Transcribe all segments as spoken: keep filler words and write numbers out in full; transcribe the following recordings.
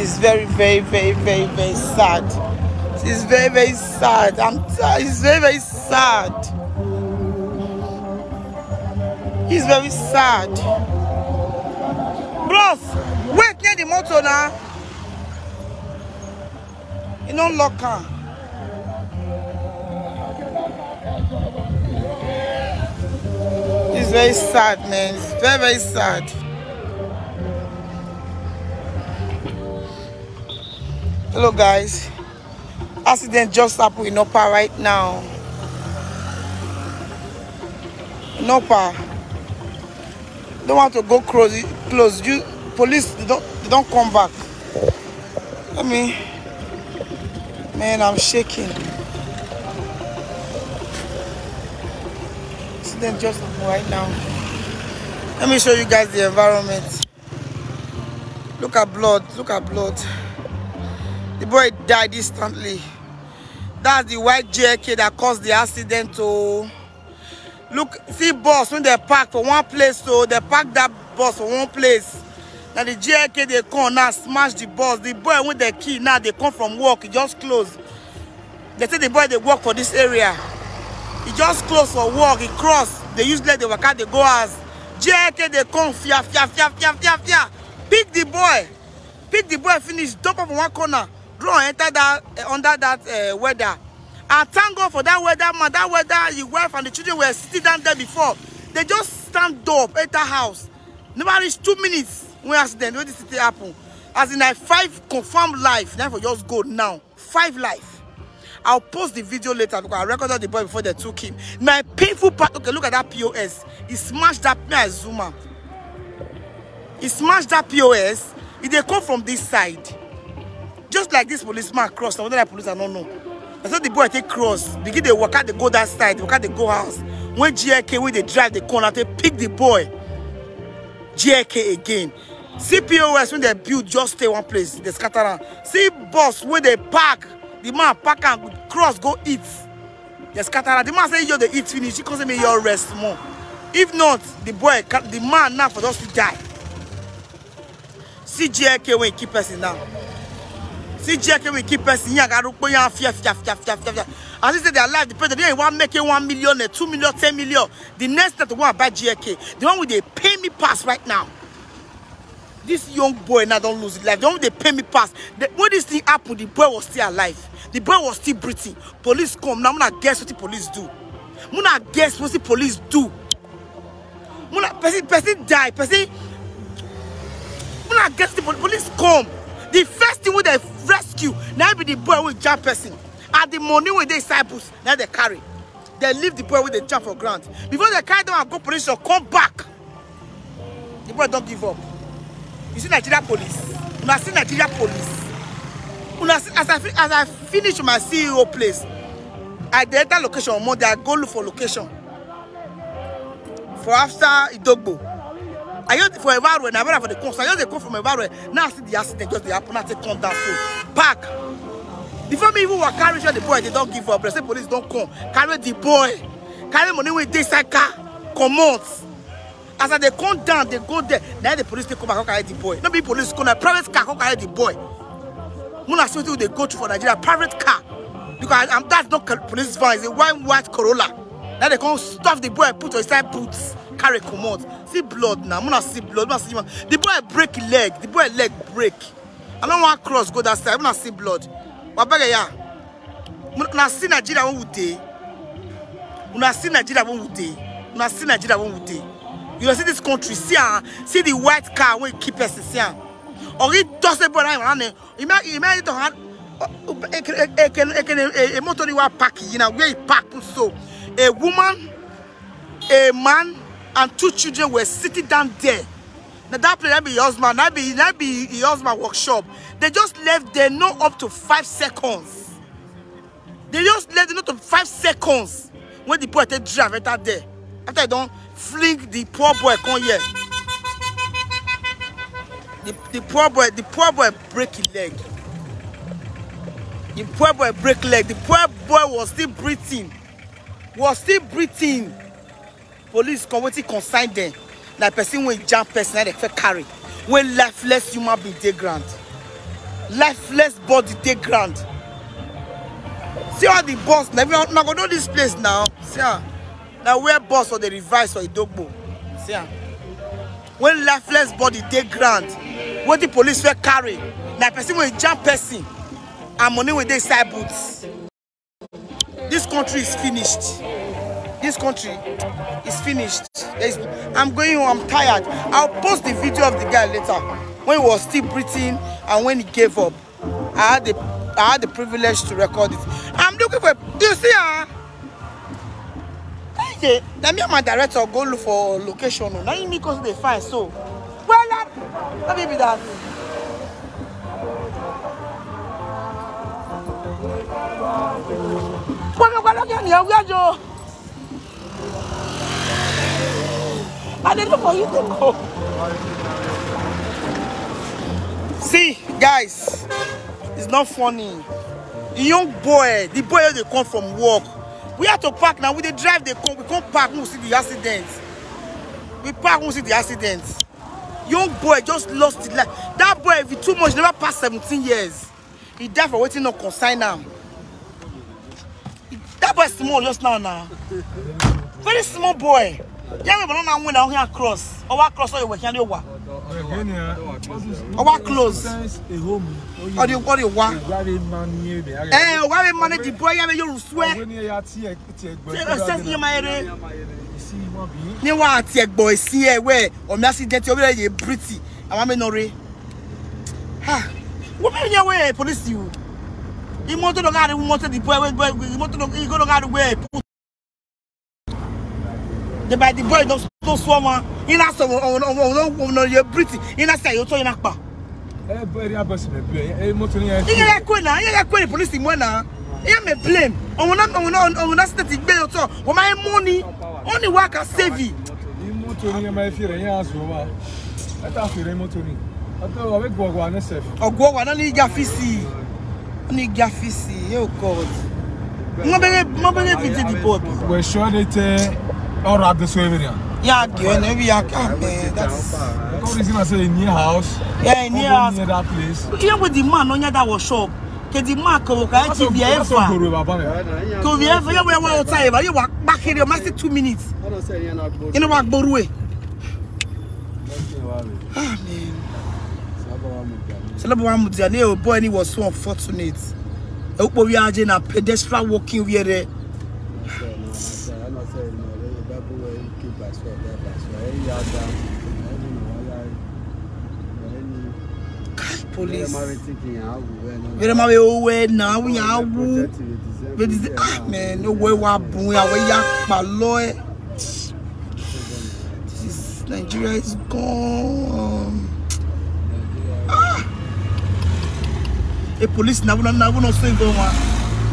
It's very, very, very, very, very sad. It's very, very sad. I'm. T- it's very, very sad. It's very sad. Bros, wait near the motor now. You don't lock her. It's very sad, man. It's very, very sad. Hello, guys. Accident just happened in Upper right now. In Upper. Don't want to go close. Close. You police. They don't. They don't come back. I mean, man, I'm shaking. Accident just happened right now. Let me show you guys the environment. Look at blood. Look at blood. The boy died instantly. That's the white J K that caused the accident. Oh, look, see bus when they park for one place, so they park that bus for one place. Now the J K they come now smash the bus. The boy with the key now they come from work, e just close. They say the boy they work for this area. He just close for work, he cross. They use leg, they waka, they go as J K they come fia fia fia fia fia fia. Pick the boy, pick the boy finish, dump up for one corner, draw enter that uh, under that uh, weather. And thank God for that weather man, that weather, his wife and the children were sitting down there before. They just stand up, enter house. Never reach two minutes when accident, when this thing happen. As in like five confirmed life, now for just go now. Five life. I'll post the video later because I recorded the boy before they took him. My painful part, okay, look at that P O S. He smashed that, may I zoom out? He smashed that P O S. He they come from this side. Just like this policeman cross, now that police I don't know. I thought the boy take cross, begin they walk out, they go that side, walk out, they go house. When J K, when they drive, they corner, they pick the boy. J K again. See P O S when they build, just stay one place, they scatter am. See bus when they park, the man park and cross go eat. They scatter am. The man say you dey eat finish, he come say me your rest more. If not, the boy, ca- the man now for just to die. See J K when he keep person now. See J K when he keep person. Yeah, garu po ya fia fia fia fia fia fia. As he say their life depend, they want make it one million, eh, two million, ten million. The next that one buy J K, the one with they pay me pass right now. This young boy now don't lose his life. The one with they pay me pass. The, when this thing happened, the boy was still alive. The boy was still breathing. Police come now. Muna guess what the police do. Muna guess what the police do. Muna person person die. Person. Muna guess the pol- police come. The first thing when they rescue, now be the boy with jump person. And the money when they cyprus, now they carry. They leave the boy with the jump for ground. Before they carry them and go police or come back. The boy don't give up. You see Nigeria police. Una see Nigeria police. Una see, as I fi- as I finish my C E O place, I dey enter location on Monday. I go look for location for after Idogbo. I just for Evarue, na Evarue for the course. I just dey come from Evarue. Now I see the accident just dey happen. I take come down so park. Before me even walk carry the boy, they don't give up. They say police don't come. Carry the boy. Carry money with this car. Come out. As I they come down, they go there. Now the police they come back, come carry the boy. No be police come, na private car come carry the boy. Muna see wetin they go to for Nigeria, private car. Because I'm, that's not col- police van, it's a white white Corolla. Now they come stuff the boy, put inside boots, carry comot. See blood now, muna see blood, muna see man. The boy break leg, the boy leg break. I don't want cross go that side, muna see blood. Wabege ya. Una see Nigeria when we dey. Una see Nigeria when we dey. Una see Nigeria when we dey. You see this country, see am, see the white car wey keep person, see am. Or he does a boy like man. Ima ima to hand. A motor you are parking, you know, where you park put so. A woman, a man, and two children were sitting down there. Now that place, that be your husband, that be that be your husband workshop. They just left there, no up to five seconds. They just left there, not up to five seconds. When the boy take drive enter there, after I don't fling the poor boy come here. The, the poor boy, the poor boy break his leg. The poor boy break leg. The poor boy was still breathing. Was still breathing. Police come, wetin concern them? Na person wey jam person na dey fit carry. Wey lifeless human being dey ground. Lifeless body dey ground. See all the boss, na everyone, na go know this place now. See am. Na where boss for the revise for Idogbo. See am. When lifeless body dey ground, wetin police fit carry? Na person wey jam person and money wey dey inside boots. This country is finished. This country is finished. There is, I'm going home, I'm tired. I'll post the video of the guy later when he was still breathing and when he gave up. I had the I had the privilege to record it. I'm looking for, you see, ah, okay. Let me and my director go look for location. Oh. Now you need cause they find so. Well, that, let me be that. Well, well, well, okay, yeah, we are Joe. I dey look for you to go. See, guys, it's not funny. The young boy, the boy wey dey come from work. We have to park now. We dey drive, dey come. We come park, we see the accident. We park, we see the accident. Young boy just lost his life. That boy, if he too much, never pass seventeen years. He die for wetin no concern am. That boy small just now now. Very small boy. Young people don't know when I cross. Our cross or you can do what? Our close. Or you what you want? Eh, why we manage the boy? Yeah, you swear. Say, say, you my ere. Ni wa ati egbo esi ewe. O mi accident o bi ye pretty. Awon mi no re. Ha. Wo be yen we police you. Imoto no gari, imoto the boy, boy, imoto no, you go no gari we. The by the boy no, no swama. Ina so, no, no, no, no, you pretty. Ina say you to ina pa. Eh, boy, ya boss me be. Eh, moto ni. Iye ya kwe na, iye ya kwe police mo na. Iye me blame. Omo na, omo na, omo na state igbe yo to. Wo my money. Only work as save. Imoto ni ma fire ya so wa. Ata fire moto ni. Ata wa we gbo gbo na sef. Ogwo wa na ni ga fisi. Ni ga fisi. Oh God. Mo bere, mo bere video the boy. We sure they tell all right this way. Yeah, girl, maybe I can, man. That's the reason I say in your house. Yeah, in your house. Near that place. You know what the man on that was shop. Ke the man ko ka ti bi efa. Ko bi efa, you were one time, you were back here, you must two minutes. You know what, Borue? Ah, man. Salaba wa Mudia. Ni, oh boy, he was so unfortunate. E upo wi aje na pedestrian walking where there. Kai police. Where am I? Oh, where now? We are who? Where is it? Ah, man, no way. Wa bun ya we ya pa lo e. This is, Nigeria is gone. Ah! A police na na na no save one.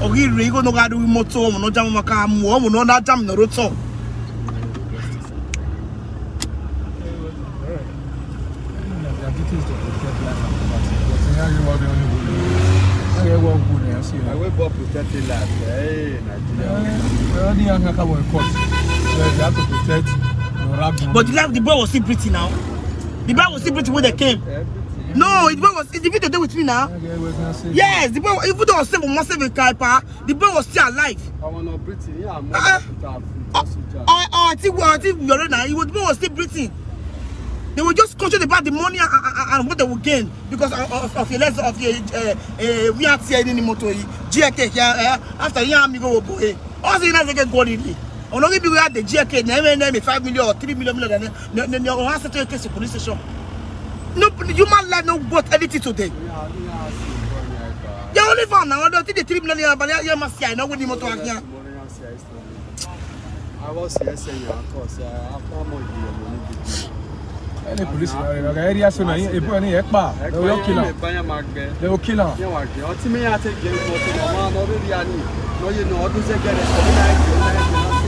Ogi re go no ga do moto, no jam ma ka mu, no na jam no roto. But the life, the boy was still pretty now. The boy was still pretty when they came. No, the boy was, the video dey with me now. Yes, the boy, even though I was seven months, seven kaipa, the boy was still alive. I want to breathe. Yeah, I'm Uh-uh. Or, or, I think, well, I think you're right now. He was, the boy was still breathing. They were just conscious about the money and, and, and what they would gain because of, of, of your less of your uh, uh, we are seeing any motor G K here uh, after young amigo boy. Also, you know they get got in. Ono give you the G K na M N M five million or three million million na na na o asa to case police station. No human life no worth anything today. You only found now the three million but you must say I know when the motor again. I was here saying of course after more year money. Any police in the area so na e boy ni e pa. They will kill am. They will kill am. Ọtí mi yà ti gé nǹkan tí mo máa mọ lórí àní. Lóye náà ọdún ṣe gẹ̀rẹ́ sọ ní àìsí ní àìsí láti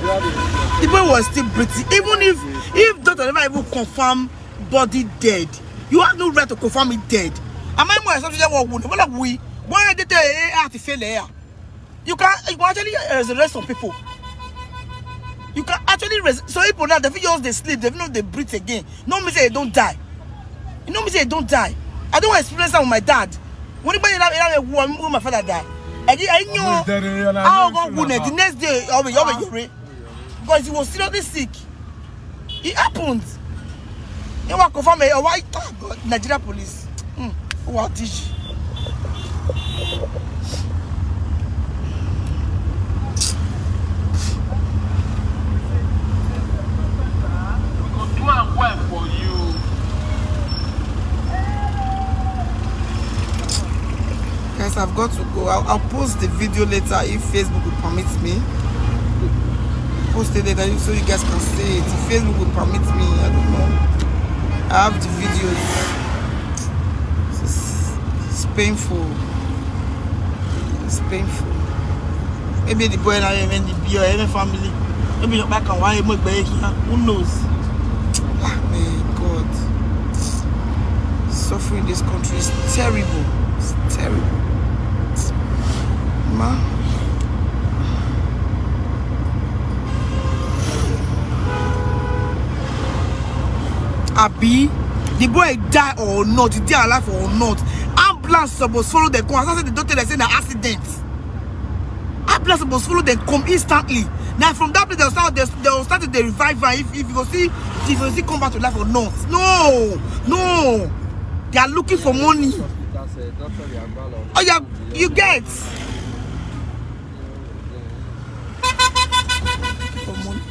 àìsí. The boy was still breathing. Even if if doctor never even confirm body dead, you have no right to confirm it dead. Am I more something that we why did they have to fail here? You can you can actually resurrect some people. You can actually res- so people now they feel just they sleep, they feel no they breathe again. No me say they don't die. You know me say they don't die. I don't want to experience that with my dad. When anybody have a war, when my father died, I did I knew how God would the next day. I'll be you're because he was seriously sick. It happened. They were confirmed. Oh, why? Oh, God, Nigeria police. Hmm. What is? We go do am well for you. Guys, I've got to go. I'll, I'll post the video later if Facebook will permit me. Post it later so you guys can see it. If Facebook will permit me, I don't know. I have the videos. It's, it's painful. It's painful. Maybe the boy and I, even the beer, even family. Maybe your back and why, who knows? Ah, man, God. Suffering in this country is terrible. It's terrible. Ma. Abi, the boy die or not, the day alive or not, ambulance suppose follow them come. As I said, the doctor they say na accident. Ambulance suppose follow them come instantly. Now from that place they'll start they, they'll start the revival if, if you go see if you see come back to life or not. No, no. They are looking for money. Oh yeah, you get. For money.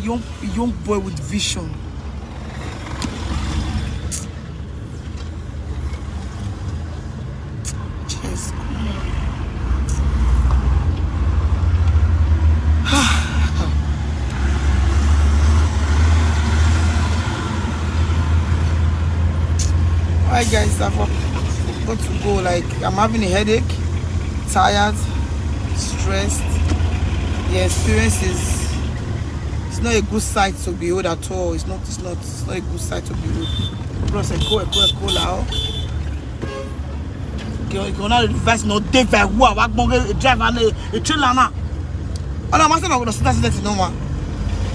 Young young boy with vision. Cheers. Alright guys, I've got to go. Like, I'm having a headache, tired, stressed. The experience is it's not a good sight to behold at all. It's not it's not it's not a good sight to behold. Bros, I go, I go, I go now. You can now advise not day by who I walk drive and a trailer now. And I'm asking about the accident no one.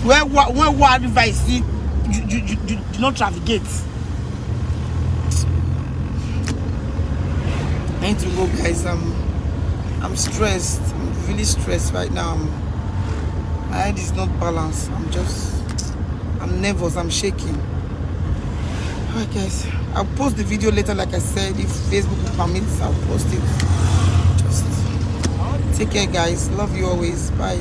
Where when what advice you you you you not navigate. I need to go, guys. I'm I'm stressed. I'm really stressed right now. My head is not balanced. I'm just I'm nervous. I'm shaking. Alright guys, I'll post the video later. Like I said, if Facebook permits, I'll post it. Just take care guys. Love you always. Bye.